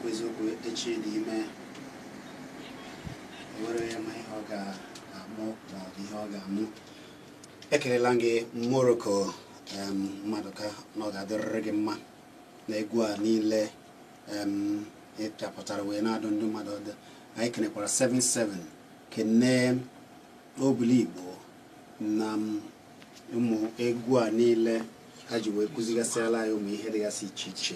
Eziokwu eziokwu, echi dị ime, ewere ya ma ihe ọ ga-amụ ma ọ bụ ihe ọ ga-amụ. Ekelela gị Morocco, Maduka, na ọ ga-adịrịrị gị mma na egwu a niile ịpịapụtara wee na-adụ ndị mmadụ ọdụ. Anyị kenekwara 77, kene Obiligbo na ụmụ egwu a niile ha ji wee kụzigasịala anyị ụmụ ihe dịgasị iche iche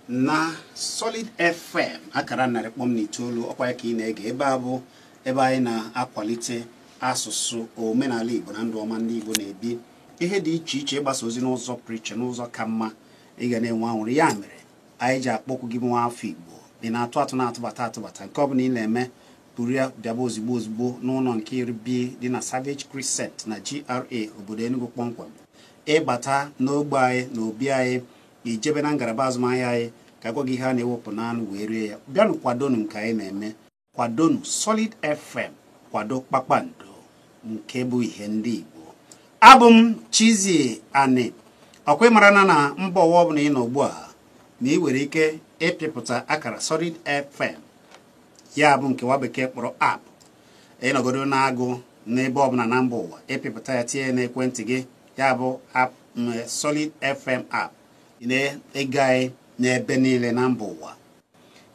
na Solid FM akara 100.9. Ọkwa ya ka ị na-ege. Ebe a bụ ebe anyị na-akwalite asụsụ, omenala Igbo na ndụ ọma ndị Igbo na-ebi, ihe dị iche iche, ịgbasa ozi n'ụzọ pụrụ iche, n'ụzọ ka mma ị ga na-enwe anwụrụ. Ya mere anyị ji akpọkwu gị, nwa afọ Igbo ị na-atụ atụ, na-atụbata atụbata, nke ọ bụla ị na-eme, buru ya bịaba ozigbo ozigbo n'ụlọ nke iri B dị na Savage Crescent na GRA obodo Enugu kpọmkwem. Ịbata n'ogbe anyị na obi anyị, ijebe na ngalaba azụmahịa anyị ka gwa gị ihe a na-ewepụ n'anụ wee rie ya. Bịanụ kwadonu nke anyị na-eme, kwadonu Solid FM, kwado Kpakpando nke bụ ihe ndị Igbo. Abụ m Chizzy Ani. Ọkwa ịmara na na mba ụwa ọbụla ị nọ ugbu a, na ị nwere ike ịpịpụta akara Solid FM, ya bụ nke nwa bekee kpọrọ app. Ịnọgodo na-agụ n'ebe ọbụla na mba ụwa, ịpịpụta ya, tinye ya n'ekwentị gị, ya bụ app Solid FM app, ị na-ege anyị n'ebe niile na mba ụwa.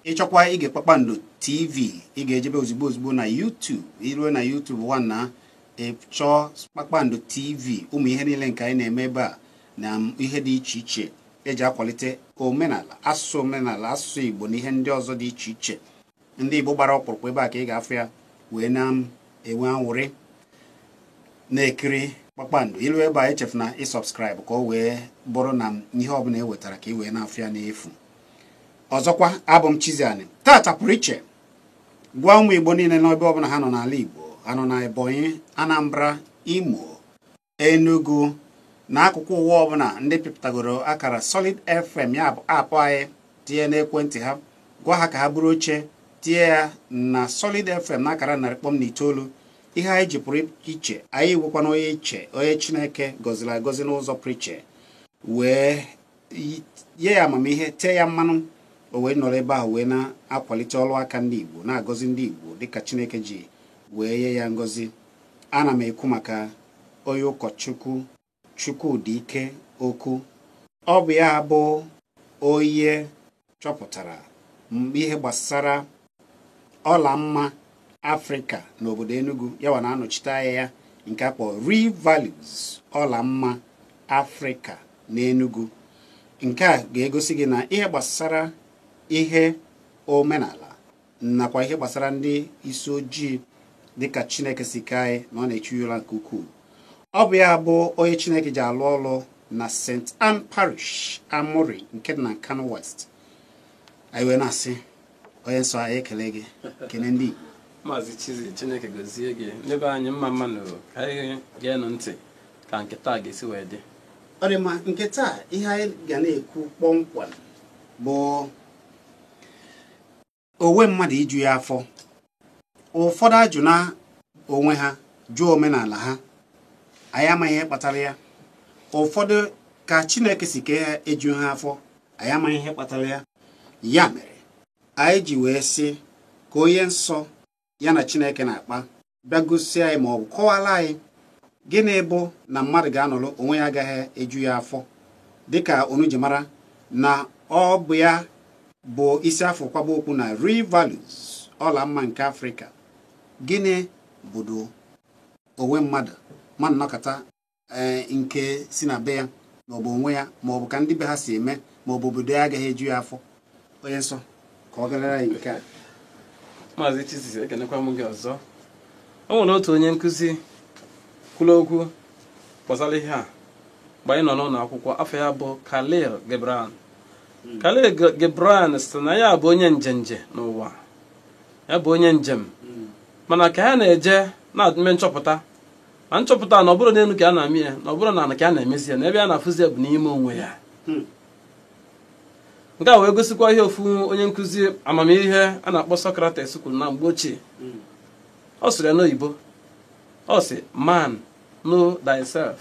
Ịchọkwa ige Kpakpando TV, ị ga-ejebe ozugbo ozugbo na YouTube. Iruo na YouTube na ịchọọ Kpakpando TV, ụmụ ihe niile nke anyị na-eme ebe a na ihe dị iche iche eji akwalite omenala, asụsụ, omenala, asụsụ Igbo na ihe ndị ọzọ dị iche iche ndị Igbo gbara ọkpụrụkpụ, ebe a ka ị ga-afụ ya wee na-enwe anwụrị na-ekiri Kpakpando. Ilu ebe a, echefuna ị subscribe ka o wee bụrụ na ihe ọbụla e wetara ka ị wee na-afụ ya n'efu. Ọzọkwa, abụ m Chizzy Ani. Tata pụrụ iche, gwa ụmụ Igbo niile n'ebe ọbụla ha nọ n'ala Igbo, ha nọ na Ebonyi, Anambra, Imo, Enugu na akụkụ ụwa ọbụla, ndị pịpụtagoro akara Solid FM, ya bụ app anyị, tinye n'ekwentị ha, gwa ha ka ha buru oche tinye ya na Solid FM na akara 100.9. Ihe anyị ji pụrụ iche, anyị nwekwana onye iche, onye Chineke gọziri agọzi n'ụzọ pụrụ iche, wee nye ya amamihe, tee ya mmanụ, o wee nọrọ ebe ahụ wee na-akwalite ọrụ aka ndị Igbo, na-agọzi ndị Igbo dịka Chineke ji wee nye ya ngọzi. Ana m ekwu maka onye ụkọchukwu Chukwudike Okwu. Ọ bụ ya bụ onye chọpụtara ihe gbasara ọla mma Afrịka n'obodo Enugu, ya wa na-anọchite anya ya nke a kpọrọ Real Values ọla mma Afrịka n'Enugu. Nke a ga-egosi gị na ihe gbasara ihe omenala nakwa ihe gbasara ndị isi ojii dịka Chineke si kee anyị, na ọ na-echu ya ụra nke ukwuu. Ọ bụ ya bụ onye Chineke ji alụ ọlụ na St. Ann Parish, Amuri, nke dị na Nkanu West. Anyị wee na-asị, onye nsọ, anyị ekele gị, kene ndị Igbo. Maazị Chizzy, Chineke gozie gị. N'ebe anyị mma mmanụ, ka anyị geenụ ntị ka nke taa ga-esi wee dị. Ọ dị mma. Nke taa, ihe anyị ga na-ekwu kpọmkwem bụ onwe mmadụ iju ya afọ. Ụfọdụ ajụ na onwe ha, jụọ omenala ha, anyị amaghị ihe kpatara ya. Ụfọdụ ka Chineke si kee ha eju ha afọ, anyị amaghị ihe kpatara ya. Ya mere anyị ji wee sị ka onye nsọ ya na Chineke na-akpa bịa gosi anyị ma ọ bụ kọwara anyị gịnị bụ na mmadụ ga-anọrọ onwe ya agaghị eju ya afọ, dịka unu ji mara na ọ bụ ya bụ isi afọ kwaba okwu na Real Values ọla mma nke Afrịka. Gịnị bụdo onwe mmadụ mmadụ nọkọta, ee, nke si na be ya maọbụ onwe ya maọbụ ka ndị be ha si eme maọbụ obodo ya agaghị eju ya afọ? Onye nsọ, ka ọ gara anyị nke a. Maazị Chizzy, ekenekwa m gị ọzọ. O nwere otu onye nkụzi kwuru okwu gbasara ihe a mgbe anyị nọ n'ụlọ akwụkwọ. Afọ ya bụ Khalil Gibran. Khalil Gibran sị na ya bụ onye njenje n'ụwa, ya bụ onye njem, mana ka ya na-eje na-eme nchọpụta na nchọpụta, na ọ bụrụ n'elu ka a na-amị ya, na ọ bụrụ na ala ka a na-emezi ya, na ebe a na-afụzi ya bụ n'ime onwe ya. Nke a wee gosikwa ihe ofu onye nkụzi amamihe a na-akpọ Socrates kwuru na mgbe ochie. Ọ sịrị ya n'oyibo, ọ sị, "Man, know thyself,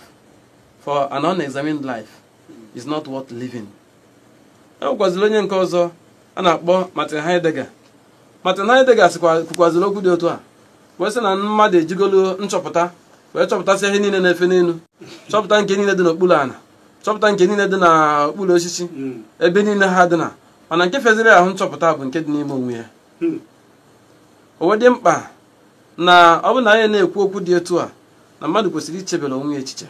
for an unexamined life is not worth living." E nwekwaziri onye nke ọzọ. A na-akpọ Martin Heidegger. Martin Heidegger kwukwaziri okwu dị otu a wee sị na mmadụ ejigolu nchọpụta wee chọpụtasịa ihe niile na-efe n'elu, chọpụta nke niile dị n'okpuru ala, chọpụta nke niile dị n'okpuru osisi, ebe niile ha dị na, mana nke feziri ahụ nchọpụta bụ nke dị n'ime onwe ya. O wee dị mkpa na ọ bụ na anyị na-ekwu okwu dị etu a na mmadụ kwesịrị ichebere onwe ya echiche,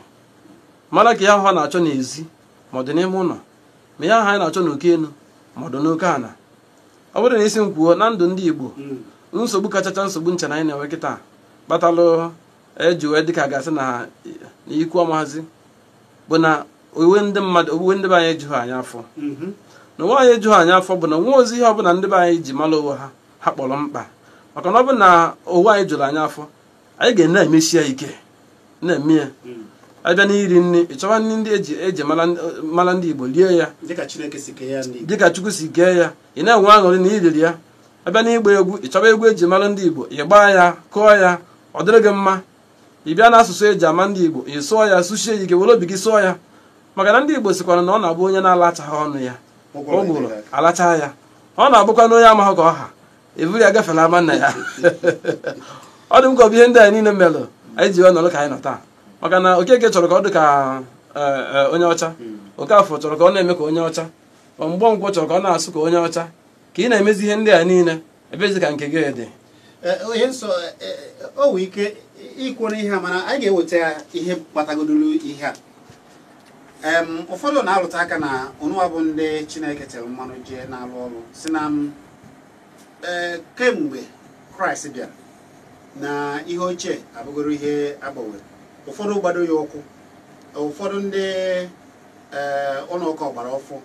mara ka ihe ahụ ọ na-achọ n'ezi ma ọ dị n'ime ụlọ, ma ihe ahụ anyị na-achọ n'oke elu ma ọ dị n'oke ala. Ọ bụrụ na isi m kwuo na ndụ ndị Igbo, nsogbu kachacha nsogbu nche na anyị na-enwe kịta kpatalụ eji wee dịka gasị na ikwu ọmahazi bụ na owuwe ndị mmadụ, owuwe ndị be anyị ejughị anyị afọ. Na onwe anyị ejughị anyị afọ bụ na nwa ozi ihe ọbụla ndị be anyị ji mara onwe ha ha kpọrọ mkpa, maka na ọ bụ na onwe anyị jụrụ anyị afọ, anyị ga na-emesi ya ike na-eme ya. Abịa n'iri nri, ị chọwa nri ndị eji mara ndị Igbo rie ya dịka Chineke si kee ya, ndị Igbo. Dịka Chukwu si kee ya, ị na-enwe aṅụrị na iriri ya. Abịa n'ịgba egwu, ị chọwa egwu eji mara ndị Igbo, ị gbaa ya, kụọ ya, ọ dịrị gị mma. Ị bịa n'asụsụ eji ama ndị Igbo, ị sụọ ya, sụchie ya ike, were obi gị sụọ ya, maka na ndị Igbo sịkwara na ọ na-abụ onye na-alachaghị ọnụ ya ụgụrụ alacha ya, ọ na-abụkwa na onye amaghị ka ọha eburu ya gafere ama nna ya. Ọ dị m ka ọ bụ ihe ndị anyị niile melụ anyị ji nọrọ ka anyị nọ taa, maka na Okeke chọrọ ka ọ dị ka onye ọcha, Okafọ chọrọ ka ọ na-eme ka onye ọcha, Mgbankwọ chọrọ ka ọ na-asụ ka onye ọcha. Ka ị na-emezi ihe ndị a niile, ebezi ka nke gị dị. Ihe nsọ o nwee ike ikwu n'ihe a, mana anyị ga-eweta ihe kpatagodolu ihe a. Ụfọdụ na-alụta aka na ụnụwa bụ ndị Chineke tere mmanụ jee na-alụ ọrụ, si na kemgbe Kraịst bịara na ihe ochie abụgoro ihe agbanwere. Ụfọdụ gbado ya ụkwụ, ụfọdụ ndị ụlọ ụka ọgbara ọfụ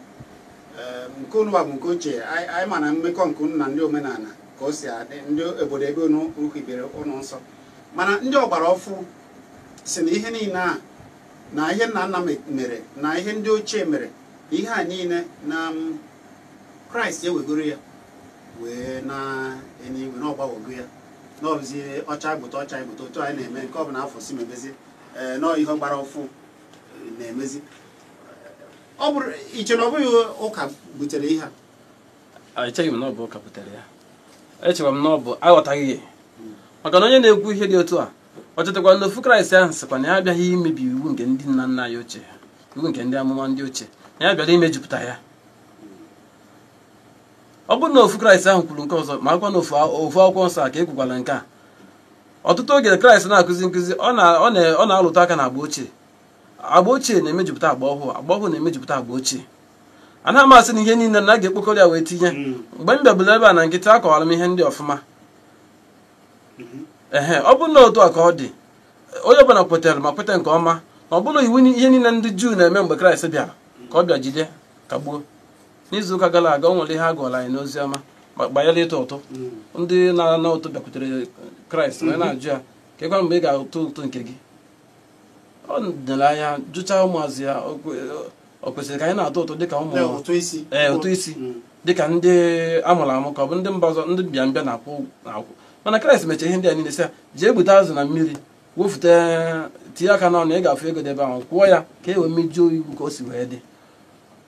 nke ụnụwa bụ nke ochie. Anyị ma na mmekọ nke unu na ndị omenala ka o si adị, ndị obodo ebe unu hibere ụlọ nsọ, mana ndị ọgbara ọfụ si na ihe niile a na ihe nna nna mere na ihe ndị ochie mere na ihe a niile na Kraịst ewegoro ya wee na eluigwe na ọgbanwego ya, na ọbụzie ọcha gbute ọcha gbute otu anyị na-eme nke ọ bụ na afọ si mebezie nọọ ihe gbara ọfụ na-emezi. Ọ bụrụ iche na ọ bụghị ụka butere ihe a? Echeghị m na ọ bụ ụka butere ya, echekwa m na ọ bụ aghọtaghị ya, maka na onye na-ekwu ihe dị otu a ọ chetakwa na ofu Kraịst ahụ sịkwa na ya abịaghị imebi iwu nke ndị nna nna ya ochie, iwu nke ndị amụma ndị ochie, na ya bịara imejupụta ya. Ọ bụrụ na ofu Kraịst ahụ kwuru nke ọzọ, ma akwa na ofu akwụkwọ nsọ a ka e kwukwara nke a. Ọtụtụ oge Kraịst na-akụzi nkụzi, ọ na-alụta aka na agba ochie. Agba ochie na-emejupụta agba ọhụụ, agba ọhụụ na-emejupụta agba ochie. Anaghị m asị na ihe niile na a ga-ekpokọrọ ya wee tinye. Mgbe m bịabụla ebe a na nkịtị, akọwara m ihe ndị ọfụma. Ehe, ọ bụrụ na otu a ka ọ dị, onye ọbụla kwetere ma kweta nke ọma na ọ bụrụ iwu ihe niile ndị Juu na-eme mgbe Kraịst bịara ka ọ bịa jide kagbuo. N'izu ụka gara aga, o nwere ihe a gụọla anyị n'ozi ọma gbanyere ịtụ ụtụ. Ndị na-ana ụtụ bịakwutere Kraịst wee na-ajụ ya ka ịgwa mgbe ị ga-atụ ụtụ nke gị. Ọ dere anya jụchaa ụmụazị ya, ọ kwesịrị ka anyị na-atụ ụtụ dịka ụmụ ụtụ isi dịka ndị amụrụ amụ ka ọ bụ ndị mba ọzọ, ndị mbịambịa na-akwụ akwụ. Mana Kraịst mechara ihe ndị a niile sị ya jee gbute azụ na mmiri, wofute, tinye aka n'ọnụ, ị ga-afụ ego debe ahụ, kwụọ ya ka e wee mejuo iwu ka o si wee dị.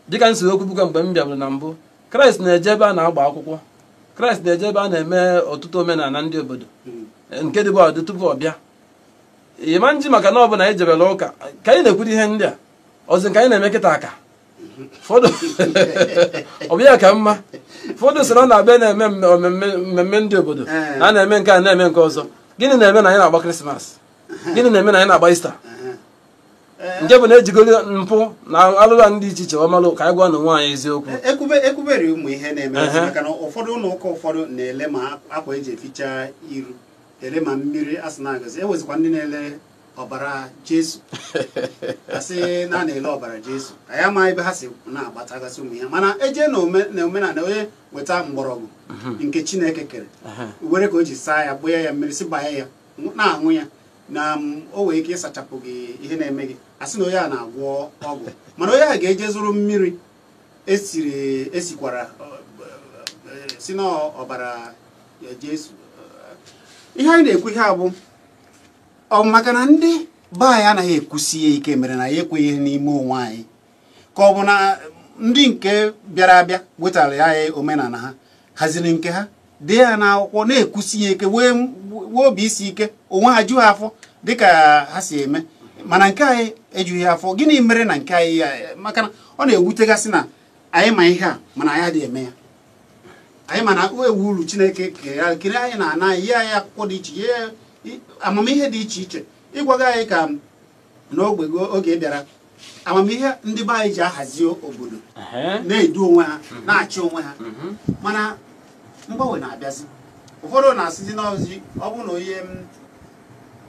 Dịka nsi okwu bụkwa mgbe m bịabụrụ na mbụ, Kraịst na-eje ebe a na-agba akwụkwọ, Kraịst na-eje ebe a na-eme ọtụtụ omenala ndị obodo nke dịbụ ọdị tupu ọ bịa. Ịma nji maka na ọ bụ na anyị jebere ụka ka anyị na-ekwuru ihe ndị a ọzọ nke anyị na-eme kịta aka ụfọdụ ọ bịa ka mma. Ụfọdụ sị na ọ na-abịa na-eme mmemme ndị obodo na a na-eme nke a na-eme nke ọzọ. Gịnị na-eme na anyị na-agba Krismas? Gịnị na-eme na anyị na-agba Ista? Nke bụ na ejigoro mpụ na alụla ndị iche iche ọmalụ ka anyị gwa na onwe anyị eziokwu. Ekwubere ụmụ ihe na-eme maka na ụfọdụ ụlọ ụka ụfọdụ na-ele ma akwa eji eficha iru, ele ma mmiri asị na-agọzi, ewezikwa ndị na-ele ọbara Jesu, asị na na-ele ọbara Jesu. Anyị amaghị ebe ha si na-agbatagasị ụmụ ihe, mana eje na omenala onye weta mgbọrọgwụ nke Chineke kere were ka o ji saa ya, gbee ya mmiri, si banye ya, na-aṅụ ya, na o nwee ike ịsachapụ gị ihe na-eme gị. Asị na onye a na-agwọ ọgwụ, mana onye a ga-eje zụrụ mmiri esiri esikwara si na ọbara Jesu. Ihe anyị na-ekwu ihe a bụ ọ maka na ndị be anyị anaghị ekwusi ya ike mere na ya ekweghị n'ime onwe anyị, ka ọ bụ na Ndị nke bịara abịa wetara ya omenala ha, haziri nke ha, dee ya n'akwụkwọ, na-ekwusi ya ike, wee obi isi ike, onwe ha ju ha afọ dịka ha si eme. Mana nke anyị ejughị afọ. Gịnị mere na nke anyị ya? Maka na ọ na-ewutegasị na anyị ma ihe a, mana anyị adịghị eme ya. Anyị ma na ewu uru Chineke kere anyị na ana anyị, nye anyị akwụkwọ dị iche, nye amamihe dị iche iche, ịgwaga anyị ka n'ogbe oge bịara amamihe ndị be anyị ji ahazi obodo, na-edu onwe ha, na-achị onwe ha. Mana mgbanwe na-abịazi. Ụfọdụ na-asịzi n'ọzi, ọ bụ na onye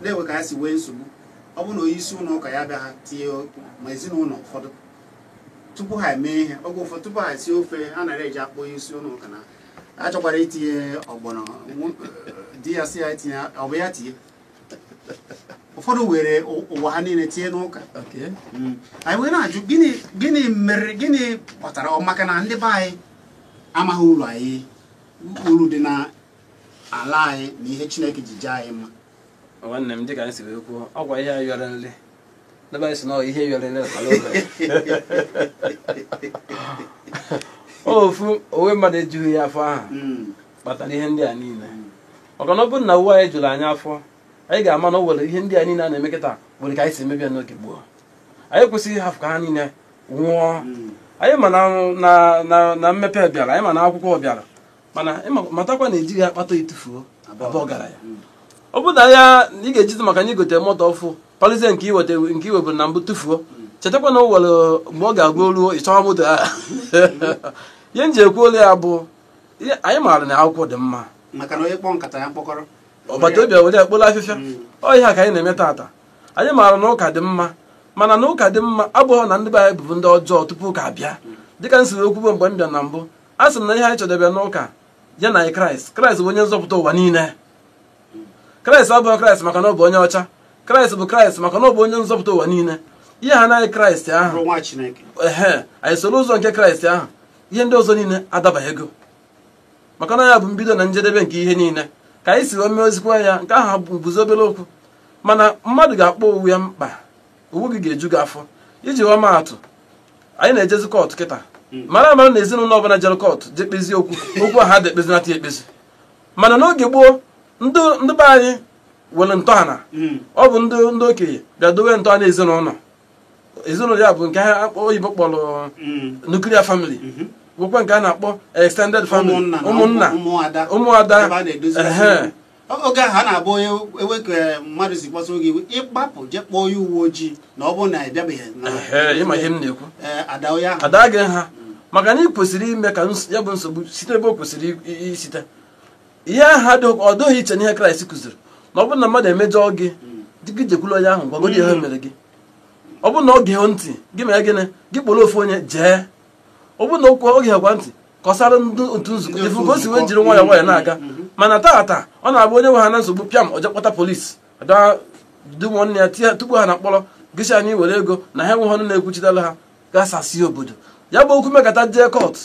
na-ewe ka ya si nwee nsogbu, ọ bụ na onye isi ụlọ ụka ya bịa ha tinye okwu ma ezinụlọ ụfọdụ tupu ha eme ihe. Oge ụfọdụ tupu ha esi ofe, ha nara eji akpọ onye isi ụlọ ụka na achọkwara itinye ọgbọnọ, di ya si ya etinye, ọ bụ ya tinye. Ụfọdụ were ụwa ha niile tinye n'ụka. Anyị wee na-ajụ gịnị mere, gịnị kpatara? Ọ maka na ndị be anyị amaghị uru anyị, uru dị na ala anyị na ihe Chineke ji jee anyị mma. Nwanne m, dịka anyị si wee kwuo, ọ gwa ihe a yọrọ nle n'ebe anyị si na ihe yọrọ nle kpara oge ofu onwe mmadụ ejughị ya afọ ahụ kpatara ihe ndị a niile. Maka na ọ bụrụ na uwe anyị jụrụ anyị afọ, anyị ga-ama na o nwere ihe ndị a niile a na-eme kịta nwere ka anyị si emebi ya n'oge gboo. Anyị kwesịghị ịhafụ ka ha niile nwụọ. Anyị ma na mmepe bịara, anyị ma na akwụkwọ bịara, mana matakwa na ejighị akpata etufuo abụọ ọgaranya. Ọ bụrụ na ya ị ga-ejizi maka na igote moto ọfụ palizie nke iweta nke iweburu na mbụ tụfuo, chetakwa na o nwere mgbe ọ ga-agụ ruo ịchọwa moto ahụ. Ihe m ji ekwu olu ya bụ anyị maara na akwụkwọ dị mma, maka na onye kpọọ nkata ya mkpọkọrọ ọbata obi were akpụla afịfịa. Ọ ihe a ka anyị na-eme taata. Anyị maara na ụka dị mma, mana na ụka dị mma abụghị na ndị be anyị bụbu ndị ọjọọ tupu ụka abịa. Dịka m siri okwubo mgbe m bịa na mbụ, a sị m na ihe anyị chọdebe n'ụka ya na Kraịst. Kraịst bụ onye nzọpụta ụwa niile. Kraịst abụghị Kraịst maka na ọ bụ onye ọcha. Kraịst bụ Kraịst maka na ọ bụ onye nzọpụta ụwa niile. Ihe ha naghị Kraịst ahụ, ehe, anyị soro ụzọ nke Kraịst ahụ, ihe ndị ọzọ niile adabaghị ego, maka na ya bụ mbido na njedebe nke ihe niile. Ka anyị si wee mee ozikwa ya, nke ahụ bụzi obere okwu. Mana mmadụ ga-akpọ owu ya mkpa, owu gị ga-eju gị afọ. Iji ghọọ maatụ, anyị na-ejezi kọtụ kịta, mara amara na ezinụlọ ọbụla jere kọtụ jee kpezie okwu, okwu ahụ ada ekpezinata ya ekpezi. Mana n'oge gboo, ndị be anyị nwere ntọala. Ọ bụ ndị okenye bịa dowe ntọala ezinụlọ. Ezinụlọ ya bụ nke ha oyibo kpọrọ nuclear family, bụkwa nke a na-akpọ extended family, ụmụnna, ụmụada. Oge ahụ a na-abụ onye ewe ka mmadụ si kpọsa oge iwe, ịgbapụ jee kpọọ onye uwe ojii na ọ bụrụ na ị bịabeghị. Ịma ihe m na-ekwu, ada gị ha, maka na ị kwesịrị ime ka ya bụ nsogbu site ebe o kwesịrị isite. Ihe ahụ ọ dịghị iche n'ihe Kraịst kụziri, na ọ bụrụ na mmadụ emejọọ gị, gị jekwula onye ahụ gwagodi ihe mere gị. Ọ bụrụ na ọ gee ntị gị mere gịnị, gị kpọrọ ofu onye jee. Ọ bụrụ na okwu oge gwa ntị kọsara ndị otu nzukọ ifu ka o si wee jiri nwayọọ nwayọọ na-aga. Mana taata ọ na-abụ onye nwe ha na nsogbu pịam, oje kpọta polisi abịa du nwanne ya tinye tupu ha na mkpọrọ, gịsị anyị were ego na ha enweghị ọnụ na-ekwuchitela ha, gasasị obodo. Ya bụ okwu mekata jee kọtụ,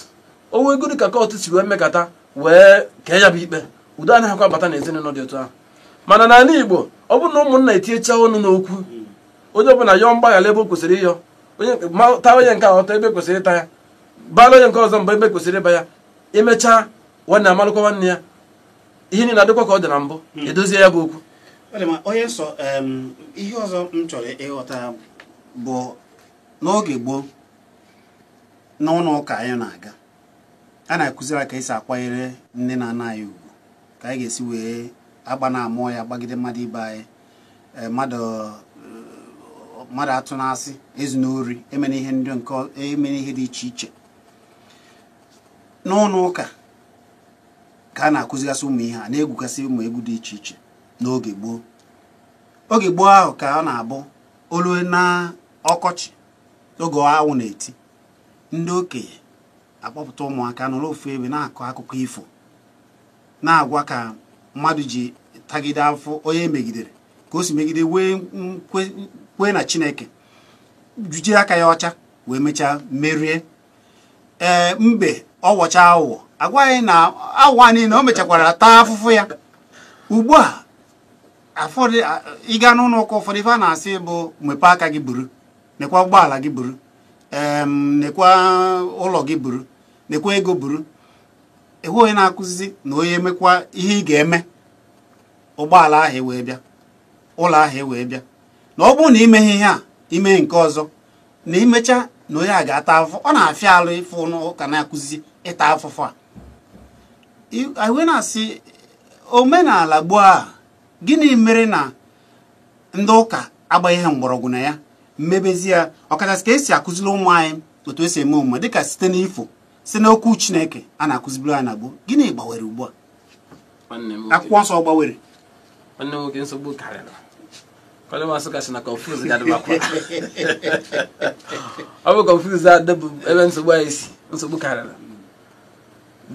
owe ego dịka kọtụ si wee mekata wee kee ya bụ ikpe, udo anaghịkwa abata n'ezinụlọ dị otu ahụ. Mana n'ala Igbo, ọ bụrụ na ụmụnna etinyecha ọnụ n'okwu, onye ọbụla yọọ mgbaghara ebe o kwesịrị ịyọ, onye taa onye nke ọtọ ebe kwesịrị ịta ya, bara onye nke ọzọ mgbe ebe kwesịrị ịba ya, emechaa nwanne amalụkwa nwanne ya, ihe niile adịkwa ka ọ dị na mbụ, edozie ya bụ okwu. Onye nsọ, ihe ọzọ m chọrọ ịghọta bụ n'oge gboo n'ụlọ ụka anyị na-aga, a na-akụziri ka esi akwanyere nne na nna anyị ugwu, ka anyị ga-esi wee agba na amụọ ya gbagide mmadụ ibe anyị, mmadụ atụ n'asị, ezu n'ori, emere ihe ndị nke emere ihe dị iche iche. N'ụlọ ụka ka a na-akụzigasị ụmụ ihe a, na-egwugasị ụmụ egwu dị iche iche n'oge gboo. Oge gboo ahụ ka ọ na-abụ olu na ọkọchị, oge anwụ na-eti, ndị okenye akpọpụta ụmụaka nọrọ ofu ebe na-akọ akụkọ ifo, na-agwa ka mmadụ ji tagide afọ onye megidere, ka o si megide wee kwee na Chineke, jujie aka ya ọcha wee mechaa merie. Ee, mbe ọ wọcha aghụghọ, agwa anyị na aghụghọ anyị na o mechakwara taa afụfụ ya. Ugbu a afọdụ ịga n'ụlọ ụka ụfọdụ ife a na-asị bụ mepee aka gị buru, nekwa ụgbọala gị buru. Nekwa ụlọ gị buru, nekwa ego buru. Enwe onye na-akụzizi na onye emekwa ihe ị ga-eme, ụgbọala ahụ ewee bịa, ụlọ ahụ ewee bịa, na ọ bụrụ na imeghe ihe a, ime nke ọzọ, na imecha na onye a ga-ata afụfụ. Ọ na-afịa alụ ịfụ n'ụka na-akụzi ịta afụfụ a. Anyị wee na-asị omenala gboo a, gịnị mere na ndị ụka agbaghị ihe mgbọrọgwụ na ya mmebezi ya, ọkachasị ka esi akụziri ụmụ anyị otu esi eme omume, dịka site n'ifo, site n'okwu Chineke a na-akụzibiri anyị na gboo? Gịnị gbanwere ugbu a? Akwụkwọ nsọ gbanwere? Nwanne m nwoke, nsogbu karịrị. Kọlịmasị kasị na confuse ga-adịbakwa. Ọ bụ confuse adịbụ ebe nsogbu anyị si. Nsogbu karịrị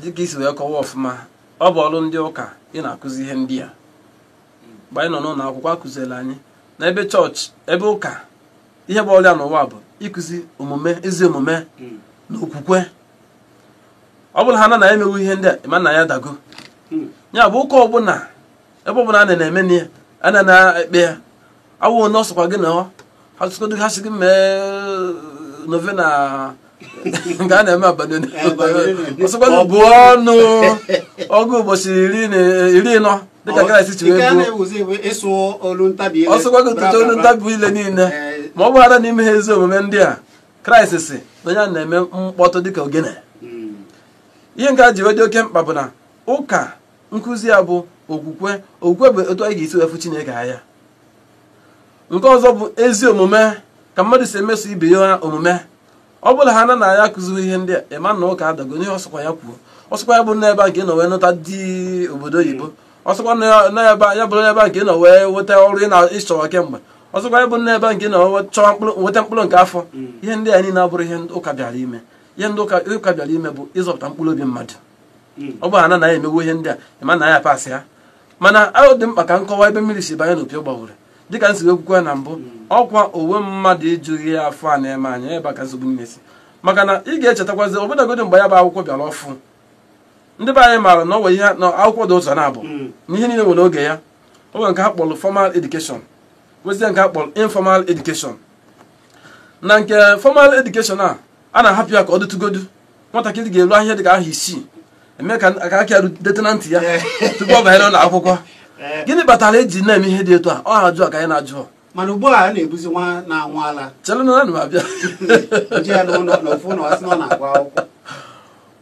dịka isi wee kọwa ọfụma. Ọ bụ ọrụ ndị ụka ị na-akụzi ihe ndị a. Mgbe anyị nọ n'ụlọ akwụkwọ, akụziela anyị na ebe chọọchị, ebe ụka, ihe bụ ọrụ ya n'ụwa bụ ịkụzi omume, ezi omume na okwukwe. Ọ bụrụ ha na na emewu ihe ndị a, ịma na ya dago. Ya bụ ụka ọbụla, ebe ọbụla a na-eme na ya, a na-ekpe ya, awụ onye ọsọkwa gị na ọ ha sịgodu, ha sị gị mee novena nke a na-eme abalị ọsọkwa gị buo ọnụ ọgụ ụbọchị 40 dịka Kraịst si wee buo. Ọsọkwa gị tụcha olu ntabi ile niile, ma ọ bụghara n'ime ha ezi omume ndị a, Kraịst si na onye a na-eme mkpọtụ dịka ogene. Ihe nke a ji wee dị oke mkpa bụ na ụka nkụzi ya bụ okwukwe. Okwukwe bụ otu anyị ga-esi wefu Chineke anya. Nke ọzọ bụ ezi omume, ka mmadụ si emeso ibe ya omume. Ọ bụla ha na na ya akụzighị ihe ndị a, ịma na ụka adago. N'ihe ọsọkwa ya kwuo, ọsọkwa ya bụ n'ebe a nke ị nọ wee nụta di obodo oyibo, ọsọkwa n'ebe ya bụrụ n'ebe a nke ị nọ wee nweta ọrụ ị na-ịchọwa kemgbe, ọsọkwa ya bụ n'ebe a nke ị nọ wee chọwa mkpụrụ, nweta mkpụrụ nke afọ. Ihe ndị a niile abụrụ ihe ụka bịara ime. Ihe ndị ụka bịara ime bụ ịzọpụta mkpụrụ obi mmadụ. Ọ bụ ha na na ya emewo ihe ndị a, ịma na ya pasị ya. Mana ọ dị mkpa ka nkọwa ebe mmiri si banye n'opi gbawere, dịka nsi ekwukwe na mbụ. Ọkwa onwe mmadụ ejughị ya afọ a na-eme anya ebe a ka nsogbu niile si. Maka na ị ga-echetakwazi ọbụnagodi mgbe ya bụ akwụkwọ bịara ọfụ, ndị be anyị maara na ọ nwere ihe na akwụkwọ dị ụzọ na-abụ, na ihe niile nwere oge ya. O nwere nke ha kpọrọ formal education, nwezie nke ha kpọrọ informal education. Na nke formal education a, a na-ahapụ ya ka ọ dịtụgodu nwatakịrị ga-eru ahịa dịka aha 6, eme ka aka ya dete na ntị ya tupu ọ banyere ụlọ akwụkwọ. Gịnị kpatara eji na-eme ihe dị etu a? Ọ ha ajụ ka anyị na-ajụ. Mana ugbu a, a na-ebuzi nwa na-anwụ ala. Chere na ana m abịa. Nje ya n'ụlọ n'ofu ụlọ, asị na ọ na-agụ akwụkwọ.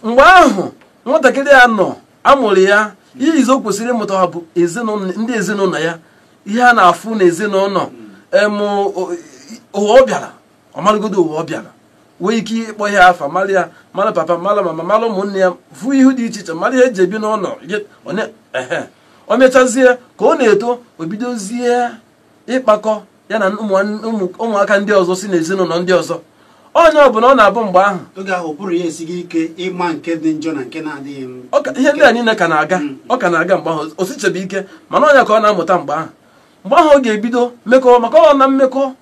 Mgbe ahụ nwatakịrị a nọ amụrụ ya, ihe izo kwesịrị ịmụta ha bụ ezinụlọ, ndị ezinụlọ ya, ihe a na-afụ n'ezinụlọ. Emu ụwa ọ bịara, ọ marụgodo ụwa ọ bịara, nwee ike ịkpọ ihe afa, mara ya, mara papa, mara mama, mara ụmụnne ya, fụ ihu dị iche iche, mara ihe eji ebi n'ụlọ. Ehe, o mechazie ka ọ na-eto, o bidozie ịkpakọ ya na ụmụaka ndị ọzọ si n'ezinụlọ ndị ọzọ. Onye ọbụla ọ na-abụ mgbe ahụ Oge ahụ ụbụrụ ya esighị ike ịma nke dị njọ na nke na-adịghị Ihe ndị a niile ka na-aga, ọ ka na-aga mgbe ahụ, o sichebe ike. Mana ọnya ka ọ na-amụta mgbe ahụ. Mgbe ahụ ọ ga-ebido mmekọ, maka ọ na mmekọ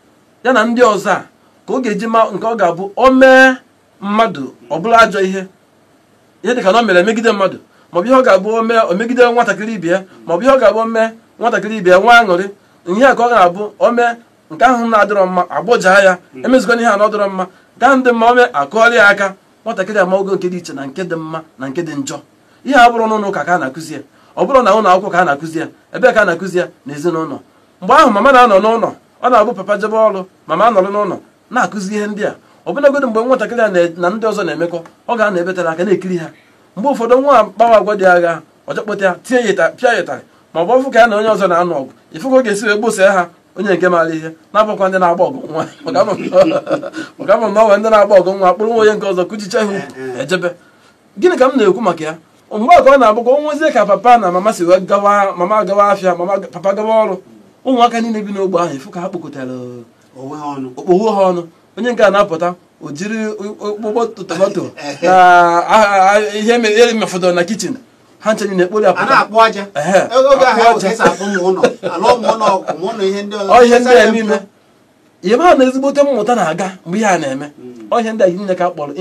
ya na ndị ọzọ a ka ọ ga-eji ma nke ọ ga-abụ o mee mmadụ ọ bụla ajọ ihe, ihe dịka na o mere megide mmadụ, maọbụ ihe ọ ga-abụ o mee o megide nwatakịrị ibe ya, maọbụ ihe ọ ga-abụ o mee nwatakịrị ibe ya nwa aṅụrị. Ihe a ka ọ ga-abụ o mee nke ahụ na-adịrọ mma, agbọjaa ya, emezikwana ihe a na ọ dịrọ mma. Nke ahụ dị mma, o mee akụọrọ ya aka. Nwatakịrị amaogo nke dị iche na nke dị mma na nke dị njọ. Ihe a bụrụ n'ụlọ ụka ka a na-akụzi ya, ọ bụrụ na ụlọ akwụkwọ ka a na-akụzi ya, ebee ka a na-akụzi ya? Na ezinụlọ. Mgbe ahụ mama na-anọ n'ụlọ, ọ na-abụ papa jebe ọrụ, mama anọrọ n'ụlọ na-akụzi ihe ndị a. Ọbụnagodi mgbe nwatakịrị a na ndị ọzọ na-emekọ, ọ ga-anọ ebetara aka na-ekiri ha. Mgbe ụfọdụ nwa kpawa agwa dị agha, ọjọkpọta ya, tie ya ịta, pịa ya ịtarị, ma ọ bụ ọfụ ka ya na onye ọzọ na-anụ ọgụ, ifu ka ọ ga-esi wee gbosie ha. Onye nke maara ihe na-abụkwa ndị na-agba ọgụ nwa, maka ama m na ọ nwere ndị na-agba ọgụ nwa kpụrụ nwa onye nke ọzọ kụjicha ha ukwu ejebe. Gịnị ka m na-ekwu maka ya? Mgbe a ka ọ na-abụ ka o nwezie ka papa na mama si wee gawa, mama gawa afịa, mama papa gawa ọrụ, ụmụaka niile bi n'ogbe ahụ ifu ka ha kpokọtara onwe ha ọnụ, okpogho ha ọnụ. Onye nke a na-apụta, o jiri ụgbọ tomato na ihe mefọdụrụ na kichin ha nche niile ekpori a apụta. Na-akpụ aja. Ehe, oge ahụ akpụ ka aja. esi akpụ ụmụ ụlọ ala, ụmụ ụlọ ọkụ, ụmụ ụlọ ihe ndị ọzọ. Ọ ihe ndị a niile, ihe ha na ezigbote mmụta na-aga mgbe ihe a na-eme. Ọ ihe ndị a niile ka a kpọrọ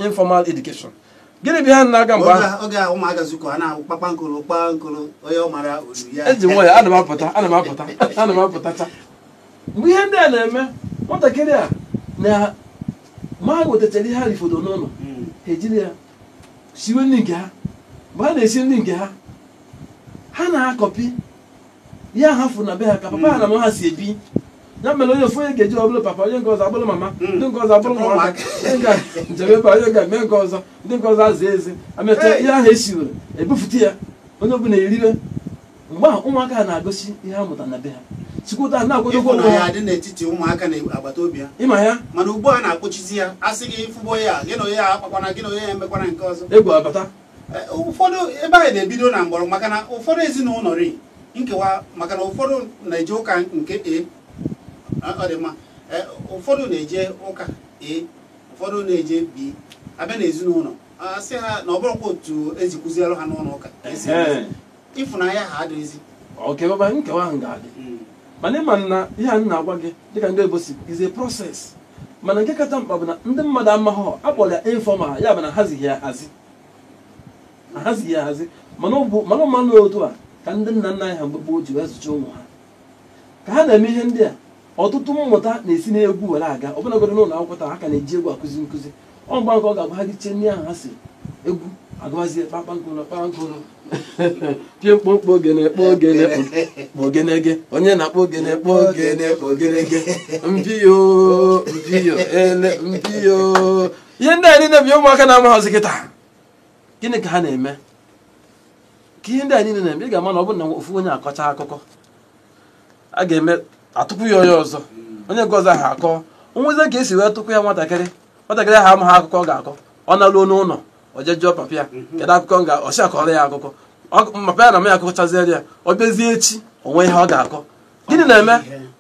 informal education. Gịnị bụ ihe a na-aga mgbe Oge ahụ? oge ahụ ụmụaka zukọ, ha na-akpụ kpakpankolo kpankolo, onye ọ mara olu ya. Eji nwayọ, ana m apụta, ana m apụta, ana m apụtacha. Mgbe ihe ndị a na-eme, nwatakịrị a Ma ha wetachara ihe ha rifodo n'ụlọ, ha ejiri ya siwe nri nke ha. Mgbe ha na-esi nri nke ha, ha na-akọpi ya ha fụ na be ha ka papa ha na mama ha si ebi. Ya mere onye ofu onye ga-eji ọbụla papa, onye nke ọzọ abụrụ mama, ndị nke ọzọ abụrụ ụmụaka, onye nke njem ebe, onye ga-eme nke ọzọ, ndị nke ọzọ aza eze. Amecha ihe ahụ esiwere ebufute ya, onye ọbụla eriwe. Mgbe ahụ ụmụaka ha na-agosi ihe ha mụtara na be ha, sikwụta na-akwadokwa onwe Ịhụnanya ha dị n'etiti ụmụaka na agbata obi ha. Ịma ya. Mana ugbu a na-akpọchizi ya, asị gị fụbọ ya, gị na onye ya akpakwana, gị na onye ya emekwana nke ọzọ. Egwu abata. Ụfọdụ ebe anyị na-ebido na mgbọrọ, maka na ụfọdụ ezinụlọ ri nkewa, maka na ụfọdụ na-eje ụka nke A, ọ dị mma. Ụfọdụ na-eje ụka A, ụfọdụ na-eje B. Abịa na ezinụlọ, asị ha na ọ bụrụkwa otu ezi kụzielụ ha n'ụlọ ụka ka esi eme. Ịfụnanya ha adịghịzi. Okewaba nkewa ahụ ga-adị. Mana ịma na ihe a m na-agwa gị dịka ndị oyibo si is a process. Mana nke kacha mkpa bụ na ndị mmadụ amaghọ akpọrọ ya informal, ya bụ na hazighị ya ahazi, ahazighị ya ahazi. Mana ọ bụ mana mmanụ otu a ka ndị nna nna anyị ha mgbe gboo ji wee zụcha ụmụ ha ka ha na-eme ihe ndị a. Ọtụtụ mmụta na-esi n'egwu were aga, ọbụlagodi n'ụlọ akwụkwọ taa ha ka na-eji egwu akụzi nkụzi. Ọ mgba nke ọ ga-abụ ha gichie nri ahụ ha si egwu agụbazie kpakpankụrụ kpakpankụrụ pie mkpụmkpụ ogene kpọ ogene kpọ ogene ge onye na-akpọ ogene kpọ ogene kpọ ogene ge mpiyo mpiyo ele mpiyo. Ihe ndị a niile bụ ihe ụmụaka na-amaghọzi kịta. Gịnị ka ha na-eme? Ka ihe ndị a niile na-eme, ị ga-ama na ọ bụrụ na ofu onye akọcha akụkọ, a ga-eme atụpụ ya onye ọzọ, onye nke ọzọ ahụ akọ onwezi ka esi wee tụpụ ya. Nwatakịrị nwatakịrị ahụ amaghị akụkọ ọ ga-akọ, ọ na-alụo n'ụlọ, o jee jụọ papa ya kedu akụkọ m ga ọsị akọrọ ya akụkọ. Papa ya na mama ya akụkọchaziere ya, ọ bịazie echi onwe ihe ọ ga-akọ. Gịnị na-eme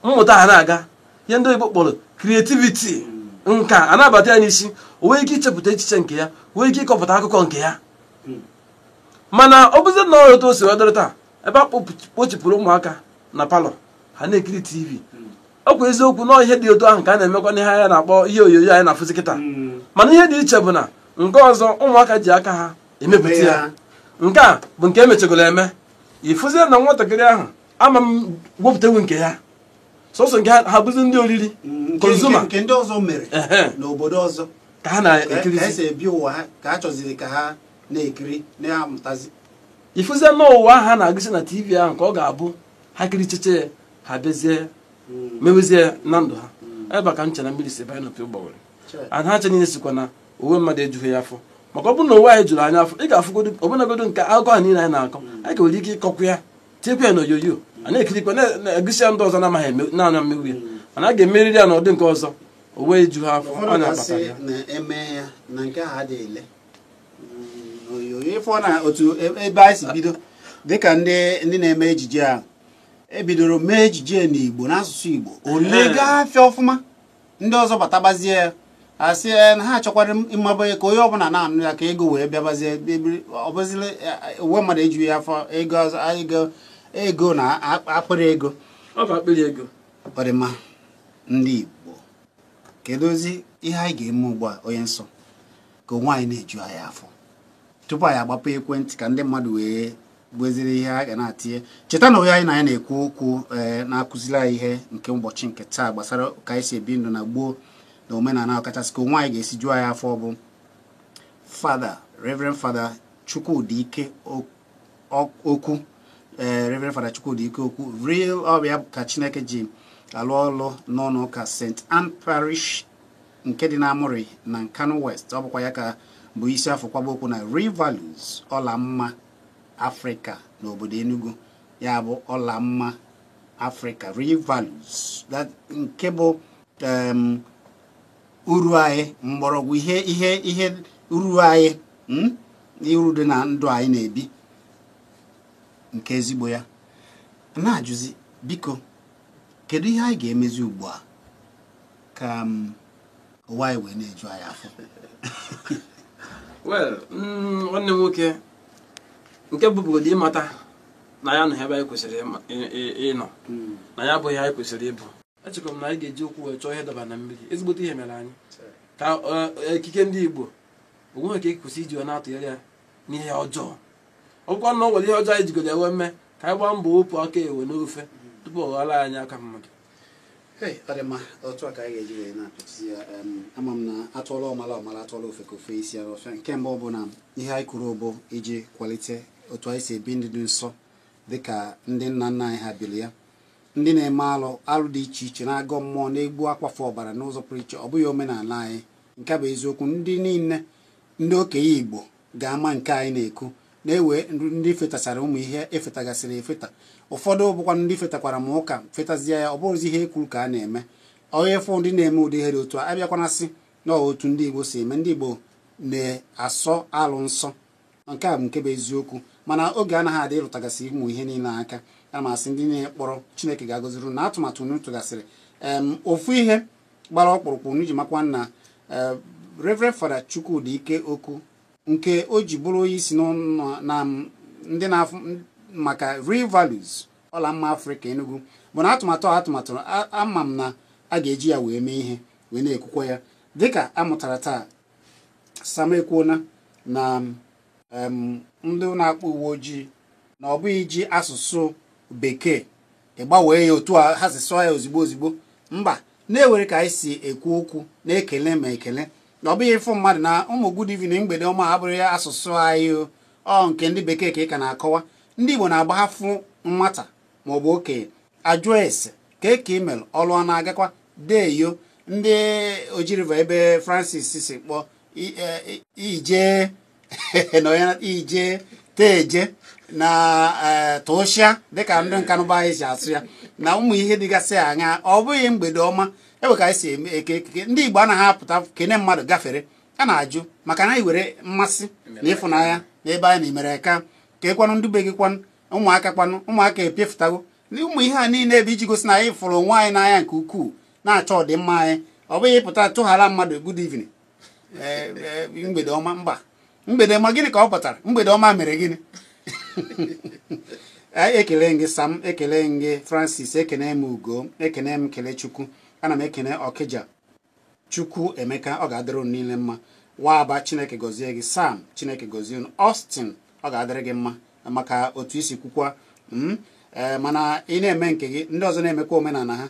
mmụta ha na-aga? Ihe ndị oyibo kpọrọ creativity, nka a na-abata ya n'isi, o nwee ike ichepụta echiche nke ya, nwee ike ịkọpụta akụkọ nke ya. Mana ọ bụzi na otu o si wee dịrị taa, ebe a kpochipụrụ ụmụaka na palọ ha na-ekiri TV, ọ kwa eziokwu na ihe dị otu ahụ ka a na-emekwa n'ihe anyị na-akpọ ihe onyonyo anyị na-afụzi kịta. Mana ihe dị iche bụ na nke ọzọ ụmụaka ji aka ha emepụta ya, nke a bụ nke emechagoro eme. Ịfụzie na nwatakịrị ahụ ama m wepụtawu nke ya, sọsọ nke ha bụzi ndị oriri consumer nke ndị ọzọ mere n'obodo ọzọ ka ha na-ekirizi, ka esi ebi ụwa ha, ka a chọziri ka ha na-ekiri na-amụtazi. Ịfụzie n'ụwa ha na-agụsị na TV ahụ ka ọ ga-abụ ha kiricheche ha bịazie mewezie na ndụ ha. Ebe ka m chere mmiri si banye n'opi ụgbọgụrụ, and ha nche niile sikwa na uwe mmadụ ejughị ya afọ. Maka ọ bụrụ na ụwa anyị juru anyị afọ, ị ga-afụgodo ọbụnagodo nke akụkọ a niile anyị na-akọ, anyị ka nwere ike ịkọkwa ya, tinyekwa ya n'onyonyo, a na-ekirikwa na-egosi ya ndị ọzọ na-amaghị na-anya mmegbu ya. Mana a ga-emeriri ya n'ụdị nke ọzọ, o wee ju ha afọ. Ọ na-akpata ya na-eme ya na nke ahụ adịghị ele onyonyo. Ịfọ na otu ebe anyị si bido dịka ndị na-eme ejije a, ebidoro mee ejije n'Igbo, n'asụsụ Igbo, ole gafee ọfụma, ndị ọzọ batabazie ya, asị na ha achọkwara ịmabanye ka onye ọbụla na-anụ ya ka ego wee bịabazie. Ọ bụzịla uwe mmadụ ejughị ya afọ, ego ego ego na akpịrị ego. Ọ bụ akpịrị ego. Ọ dị mma. Ndị Igbo, kedu ozi ihe anyị ga-eme ugbu a, onye nsọ, ka onwe anyị na-eju anyị afọ tupu anyị agbapụ ekwentị ka ndị mmadụ wee gbeziri ihe a ga na-atinye? Cheta na onye anyị na ya na-ekwu okwu na-akụziri anyị ihe nke ụbọchị nke taa gbasara ka anyị si ebi ndụ na gboo na omenala, ọkachasị ka onwe anyị ga-esi juo anyị afọ, bụ Fada Reverend Fada Chukwudi Ike Okwu, Reverend Fada Chukwudi Ike Okwu real ọbịa ka Chineke ji alụ ọlụ n'ụlọ ụka St. Anne Parish nke dị n'Amụrị na Nkanu West. Ọ bụkwa ya ka bụ isi afọ kwaba okwu na Real Values ọla mma Afrịka n'obodo Enugu, ya bụ ọla mma Afrịka Real Values nke bụ uru anyị, mgbọrọgwụ ihe ihe ihe uru anyị, uru dị na ndụ anyị na-ebi nke ezigbo ya. Na-ajụzi, biko, kedu ihe anyị ga-emezi ugbu a ka ụwa anyị wee na-eju anyị afọ? Well, nwanne m nwoke, nke bụbụgodo ịmata na ya nọ ebe anyị kwesịrị ịnọ, na ya abụghị anyị kwesịrị ịbụ. Echekwa m na anyị ga-eji okwu wee chọọ ihe daba na mmiri. Ezigbote ihe mere anyị ka ekike ndị Igbo onwe ka ekwesị iji wee na-atụnyere ya n'ihe ọjọọ. Ọ bụkwa na ọ nwere ihe ọjọọ anyị jigoro ya wee mee, ka anyị gbaa mbọ wepụ aka ewe n'ofe tupu ọ ghọrọ anyị aka mmadụ. Hey, ọ dị mma, otu a ka anyị ga-eji wee na-apịachizi ya. Ama m na atụọla ọmala ọmala, atụọla ofe ka ofe isi ya ọfịa. Nke mbụ bụ na ihe anyị kwuru bụ iji kwalite otu anyị si ebi ndụ dị nsọ dịka ndị nna nna anyị ha biri ya. Ndị na-eme alụ alụ dị iche iche, na-agọ mmụọ, na-egbu akwafe ọbara n'ụzọ pụrụ iche, ọ bụghị omenala anyị. Nke bụ eziokwu, ndị niile ndị okenye Igbo ga-ama nke anyị na-ekwu, na-ewe ndị fetachara ụmụ ihe efetagasịrị efeta. Ụfọdụ bụkwa ndị fetakwara ma ụka fetazie ya, ọ bụrụzi ihe ekwuru ka a na-eme. Onye fụ ndị na-eme ụdị ihe dị otu a, abịakwanasị na otu ndị Igbo si eme. Ndị Igbo na-asọ alụ nsọ, nke a bụ nke bụ eziokwu. Mana oge anaghị adị ịrụtagasị ụmụ ihe niile aka. Ana m asị ndị na-ekpọrọ Chineke ga-agọziri na atụmatụ unu tụgasịrị. Ofu ihe gbara ọkpụrụkpụ unu ji makwa na Reverend Fada Chukwudi Ike Okwu, nke o ji bụrụ onye isi na ndị na-afụ maka Real Values Ọla Mma Afrịka Enugu, bụ na atụmatụ atụmatụ ama m na a ga-eji ya wee mee ihe, wee na-ekwukwa ya dịka a mụtara taa. Sam ekwuona na ndị na-akpọ uwe ojii na ọ bụghị iji asụsụ bekee ịgbanwee ya otu a ha si sụọ ya ozigbo ozigbo, mba, na-ewere ka anyị si ekwu okwu na-ekele ma ekele, na ọ bụghị ịfụ mmadụ na ụmụ good evening, mgbede ọma, abụrụ ya asụsụ anyị ọ nke ndị bekee ka ị ka na-akọwa. Ndị Igbo na-agbahafụ nwata maọbụ okenye ajụọ ese ka eke imelụ ọlụ ọ na-agakwa deyo. Ndị ojiriva ebe Francis si kpọọ ije na ije teje na tụshịa dịka ndị nkanụba anyị si asụ ya na ụmụ ihe dịgasị anya, ọ bụghị mgbede ọma ewe ka anyị si eme eke ekeke. Ndị Igbo anaghị apụta kene mmadụ gafere, a na-ajụ maka na anyị were mmasị na ịfụnanya n'ebe anyị na-emere ka ka ekwanụ ndị be gị kwanụ, ụmụaka kwanụ, ụmụaka epiefutago ụmụ ihe a niile bụ iji gosi na anyị fụrụ onwe anyị n'anya nke ukwuu, na-achọ ọdịmma anyị. Ọ bụghị ịpụta tụghara mmadụ good evening, mgbede ọma, mba, mgbede ọma gịnị ka ọ pụtara? Mgbede ọma mere gịnị? Ekele gị Sam, ekele gị Francis, ekene m Ugo, ekene m Kelechukwu, ana m ekene Ọkịja Chukwu Emeka, ọ ga-adịrị unu niile mma. Waaba, Chineke gọzie gị. Sam, Chineke gọzie unu. Austin, ọ ga-adịrị gị mma maka otu isi kwukwa. Mana ị na-eme nke gị, ndị ọzọ na-emekwa omenala ha.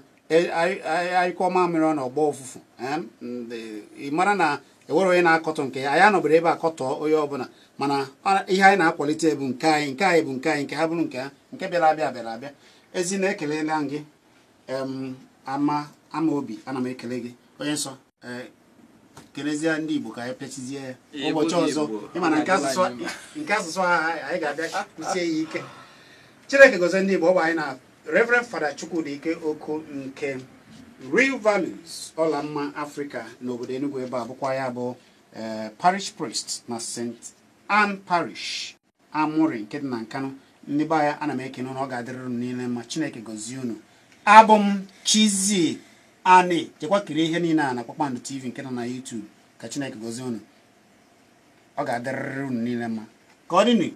Anyịkọ mamịrị ọ na ọgbọ ụfụfụ, ị mara na enwere onye na-akọtọ nke ya. Anyị anọbere ebe akọtọ onye ọbụla, mana ihe anyị na-akwalite bụ nke anyị, nke anyị bụ nke anyị, nke ha bụrụ nke ha, nke bịara abịa bịara abịa. Ezi na-ekelela gị ama ama obi, ana m ekele gị onye nsọ. Kelezie ndị Igbo ka anyị pịachizie ya ụbọchị ọzọ. Ịma na nke asụsụ anyị ga-abịa kwụsie ya ike. Chineke gozie ndị Igbo. Ọ bụ anyị na Reverend Fada Chukwudi Ike Okwu nke Real Values Ọla Mma Afrịka n'obodo Enugu ebe a, bụkwa ya bụ parish priest na St. Ann Parish Amuri nke dị na Nkanụ. Ndị be anyị, ana m ekene unu, ọ ga-adịrịrị unu niile mma. Chineke gozie unu. Abụ m Chizzy Ani, jekwa kirie ihe niile a na Kpakpando TV nke nọ na YouTube. Ka Chineke gozie unu, ọ ga-adịrịrị unu niile mma. Ka ọ dị.